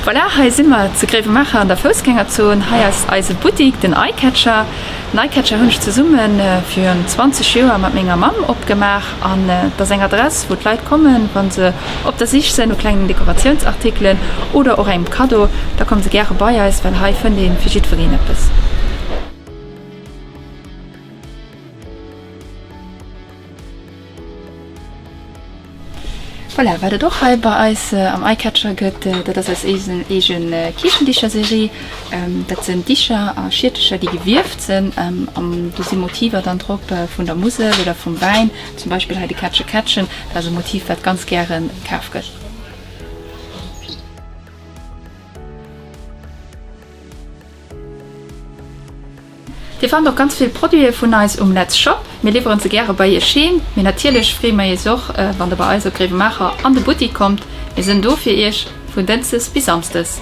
Voilà, hei si mer zu Gréiwemaacher an der Foussgängerzon. Hei ass eise Buttik, den Eyecatcher. Den Eyecatcher hunn ech zesumme virun 20 Joer mat menger Mamm opgemaach an et ass eng Adress, wou d'Leit kommen, wa se op der Sich sinn no klengen Dekoratiounsartikelen oder och engem Kaddo. Da komme se gäre bei eis, well hei fënnt ee fir jiddwereen eppes. Voilà, wat et och hei bei eis am Eyecatcher gëtt, dat ass eis eegen Kiichendicherserie. Dat sinn Dicher a Schiertecher, déi gewieft sinn. An do si Motiver dann drop vun der Musel oder vum Wäin. Zum Beispill hei de Kätsche Kätschen, dat ass e Motiv, wat ganz gäre kaf gëtt. Dir fannt och ganz vill Produite vun eis um Letz Shop. Mir liwweren se gäre bei iech heem, mee natierlech freeë mer iech och wann der bei eis op Gréiwemaacher an de Buttik kommt. Mir sënn do fir iech vun Dënschdes bis Samsdes.